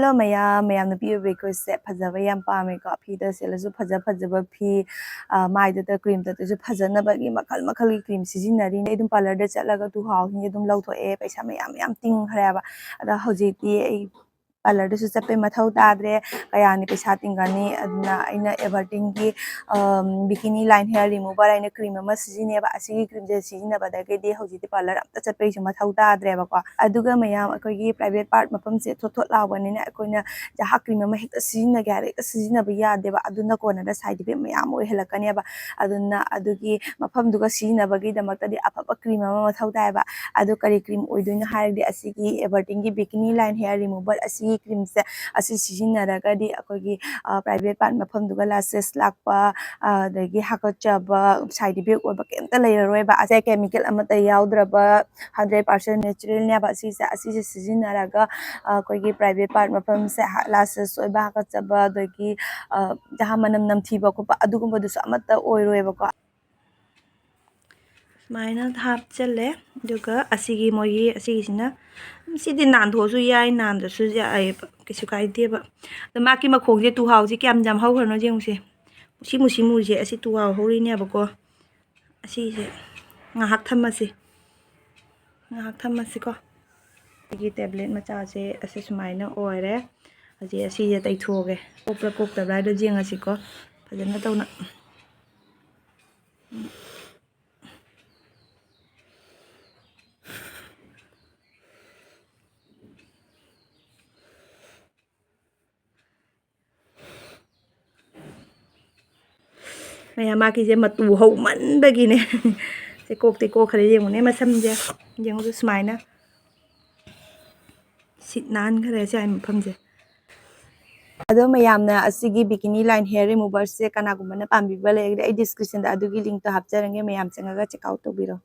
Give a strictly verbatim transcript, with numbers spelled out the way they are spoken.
Hello ꯃꯌꯥꯝ, ꯃꯌꯥꯝ ꯅꯨꯄꯤ ꯑꯣꯏꯕ ꯑꯩꯈꯣꯏꯁꯦ ꯐꯖꯕ ꯌꯥꯝ ꯄꯥꯝꯃꯦꯀꯣ꯫ ꯐꯤꯗ ꯁꯦꯠꯂꯁꯨ ꯐꯖ ꯐꯖꯕ ꯐꯤ, ꯑ, ꯃꯥꯏꯗ ꯀ꯭ꯔꯤꯝ ꯇꯩꯔꯁꯨ ꯐꯖꯅꯕꯒꯤ ꯃꯈꯜ ꯃꯈꯜꯒꯤ ꯀ꯭ꯔꯤꯝ ꯁꯤꯖꯤꯟꯅꯔꯤꯅꯦ꯫ ꯑꯩ ꯑꯗꯨꯝ ꯄꯥꯔꯂꯔꯗ ꯆꯠꯂꯒ ꯇꯨ ꯍꯥꯎꯁꯤꯡꯁꯦ ꯑꯗꯨꯝ ꯂꯧꯊꯣꯛꯑꯦ꯫ ꯄꯩꯁꯥ ꯃꯌꯥꯝ ꯃꯌꯥꯝ ꯇꯤꯡꯈ꯭ꯔꯦꯕ꯫ ꯑꯗ ꯍꯧꯖꯤꯛꯇꯤ ꯑꯩ ꯄꯥꯔꯂꯔꯗꯁꯨ ꯆꯠꯄꯩ ꯃꯊꯧ ꯇꯥꯗ꯭ꯔꯦ꯫ ꯀꯌꯥꯅꯤ ꯄꯩꯁꯥ ꯇꯤꯡꯒꯅꯤ? ꯑꯗꯨꯅ ꯑꯩꯅ ꯑꯦꯚꯔꯇꯤꯟꯒꯤ, ꯑꯝ, ꯕꯤꯀꯤꯅꯤ ꯂꯥꯏꯟ ꯍꯦꯌꯔ ꯔꯤꯃꯨꯚꯔ ꯍꯥꯏꯅ ꯀ꯭ꯔꯤꯝ ꯑꯃ ꯁꯤꯖꯤꯟꯅꯩꯕ꯫ ꯑꯁꯤꯒꯤ ꯀ꯭ꯔꯤꯝꯁꯦ ꯁꯤꯖꯤꯟꯅꯕꯗꯒꯤꯗꯤ ꯍꯧꯖꯤꯛꯇꯤ ꯄꯥꯔꯂꯔ ꯑꯝꯇ ꯆꯠꯄꯒꯤꯁꯨ ꯃꯊꯧ ꯇꯥꯗ꯭ꯔꯦꯕꯀꯣ꯫ ꯑꯗꯨꯒ ꯃꯌꯥꯝ, ꯑꯩꯈꯣꯏꯒꯤ ꯄ꯭ꯔꯥꯏꯚꯦꯠ ꯄꯥꯔꯠ ꯃꯐꯝꯁꯦ ꯊꯣꯠ ꯊꯣꯠ ꯂꯥꯎꯕꯅꯤꯅ ꯑꯩꯈꯣꯏꯅ ꯖꯍꯥ ꯀ꯭ꯔꯤꯝ ꯑꯃ ꯍꯦꯛꯇ ꯁꯤꯖꯤꯟꯅꯒꯦ ꯍꯥꯏꯔꯦ ꯍꯦꯛꯇ ꯁꯤꯖꯤꯟꯅꯕ ꯌꯥꯗꯦꯕ꯫ ꯑꯗꯨꯅ ꯀꯣꯟꯅꯗ ꯁꯥꯏꯠ ꯏꯐꯦꯛ ꯃꯌꯥꯝ ꯑꯣꯏꯍꯜꯂꯛꯀꯅꯦꯕ꯫ ꯑꯗꯨꯅ ꯑꯗꯨꯒꯤ ꯃꯐꯝꯗꯨꯒ ꯁꯤꯖꯤꯟꯅꯕꯒꯤꯗꯃꯛꯇꯗꯤ ꯑꯐꯕ ꯀ꯭ꯔꯤꯝ ꯑꯃ ꯃꯊꯧ ꯇꯥꯏꯌꯦꯕ꯫ ꯑꯗꯣ ꯀꯔꯤ ꯀ꯭ꯔꯤꯝ ꯑꯣꯏꯗꯣꯏꯅꯣ ꯍꯥꯏꯔꯗꯤ, ꯑꯁꯤꯒꯤ ꯑꯦꯚꯔꯇꯤꯟꯒꯤ ꯕꯤꯀꯤꯅꯤ ꯂꯥꯏꯟ ꯍꯦꯌꯔ ꯔꯤꯃꯨꯚꯔ ꯑꯁꯤꯒꯤ ꯀ꯭ꯔꯤꯝꯁꯦ ꯑꯁꯤ ꯁꯤꯖꯤꯟꯅꯔꯒꯗꯤ ꯑꯩꯈꯣꯏꯒꯤ, ꯑ, ꯄ꯭ꯔꯥꯏꯚꯦꯠ ꯄꯥꯔꯠ ꯃꯐꯝꯗꯨꯒ ꯂꯥꯁꯦꯁ ꯂꯥꯛꯄ, ꯑ, ꯑꯗꯒꯤ ꯍꯥꯀꯠꯆꯕ, ꯁꯥꯏꯠ ꯏꯐꯦꯛ ꯑꯣꯏꯕ ꯀꯩꯝꯇ ꯂꯩꯔꯔꯣꯏꯕ꯫ ꯑꯁꯦ ꯀꯦꯃꯤꯀꯦꯜ ꯑꯃꯠꯇ ꯌꯥꯎꯗ꯭ꯔꯕ, ꯍꯟꯗ꯭ꯔꯦꯠ ꯄꯥꯔꯁꯦꯟ ꯅꯦꯆꯔꯦꯜꯅꯦꯕ꯫ ꯑꯁꯤꯁꯦ, ꯑꯁꯤꯁꯦ ꯁꯤꯖꯤꯟꯅꯔꯒ, ꯑ, ꯑꯩꯈꯣꯏꯒꯤ ꯄ꯭ꯔꯥꯏꯚꯦꯠ ꯄꯥꯔꯠ ꯃꯐꯝꯁꯦ ꯍꯥ-, ꯂꯥꯁꯦꯁ ꯑꯣꯏꯕ, ꯍꯥꯀꯠꯆꯕ, ꯑꯗꯒꯤ, ꯑ, ꯖꯍꯥ ꯃꯅꯝ ꯅꯝꯊꯤꯕ ꯈꯣꯠꯄ ꯑꯗꯨꯒꯨꯝꯕꯗꯨꯁꯨ ꯑꯃꯠꯇ ꯑꯣꯏꯔꯣꯏꯕꯀꯣ꯫ ꯁꯨꯃꯥꯏꯅ ꯍꯥꯞꯆꯜꯂꯦ꯫ ꯑꯗꯨꯒ ꯑꯁꯤꯒꯤ ꯃꯣꯏꯒꯤ ꯑꯁꯤꯒꯤꯁꯤꯅ, ꯁꯤꯗꯤ ꯅꯥꯟꯊꯣꯛꯑꯁꯨ ꯌꯥꯏ, ꯅꯥꯟꯗ꯭ꯔꯁꯨ ꯌꯥꯏꯌꯦꯕ, ꯀꯩꯁꯨ ꯀꯥꯏꯗꯦꯕ꯫ ꯑꯗꯣ ꯃꯥꯒꯤ ꯃꯈꯣꯡꯁꯦ, ꯇꯨꯍꯥꯎꯁꯦ ꯀꯌꯥꯝ ꯌꯥꯝ ꯍꯧꯈ꯭ꯔꯅꯣ ꯌꯦꯡꯉꯨꯁꯦ꯫ ꯃꯨꯁꯤ ꯃꯨꯁꯤ ꯃꯨꯔꯤꯁꯦ ꯑꯁꯤ ꯇꯨꯍꯥꯎ ꯍꯧꯔꯤꯅꯦꯕꯀꯣ꯫ ꯑꯁꯤꯁꯦ ꯉꯥꯏꯍꯥꯛ ꯊꯝꯃꯁꯤ, ꯉꯥꯏꯍꯥꯛ ꯊꯝꯃꯁꯤꯀꯣ꯫ ꯑꯩꯒꯤ ꯇꯦꯕ꯭ꯂꯦꯠ ꯃꯆꯥꯁꯦ ꯑꯁꯤ ꯁꯨꯃꯥꯏꯅ ꯑꯣꯏꯔꯦ꯫ ꯍꯧꯖꯤꯛ ꯑꯁꯤꯁꯦ ꯇꯩꯊꯣꯛꯑꯒꯦ꯫ ꯀꯣꯛꯄ꯭ꯔꯥ ꯀꯣꯛꯇꯕ꯭ꯔꯥ ꯍꯥꯏꯗꯣ ꯌꯦꯡꯉꯁꯤꯀꯣ, ꯐꯖꯅ ꯇꯧꯅ꯫ ꯃꯌꯥꯝ ꯃꯥꯒꯤꯁꯦ ꯃꯇꯨ ꯍꯧꯃꯟꯕꯒꯤꯅꯦ꯫ ꯁꯦ ꯀꯣꯛꯇꯤ ꯀꯣꯛꯈ꯭ꯔꯦ, ꯌꯦꯡꯉꯨꯅꯦ ꯃꯁꯝꯁꯦ꯫ ꯌꯦꯡꯉꯨꯗ ꯁꯨꯃꯥꯏꯅ ꯁꯤꯠ ꯅꯥꯟꯈ꯭ꯔꯦ ꯁꯤ ꯃꯐꯝꯁꯦ꯫ ꯑꯗꯣ ꯃꯌꯥꯝꯅ ꯑꯁꯤꯒꯤ ꯕꯤꯀꯤꯅꯤ ꯂꯥꯏꯟ ꯍꯦꯌꯔ ꯔꯤꯃꯨꯚꯔꯁꯦ ꯀꯅꯥꯒꯨꯝꯕꯅ ꯄꯥꯝꯕꯤꯕ ꯂꯩꯔꯒꯗꯤ ꯑꯩ ꯗꯤꯁꯀ꯭ꯔꯤꯞꯁꯟꯗ ꯑꯗꯨꯒꯤ ꯂꯤꯡꯛꯇꯣ ꯍꯥꯞꯆꯔꯝꯒꯦ, ꯃꯌꯥꯝ ꯆꯪꯉꯒ ꯆꯦꯛ ꯑꯥꯎꯠ ꯇꯧꯕꯤꯔꯣ꯫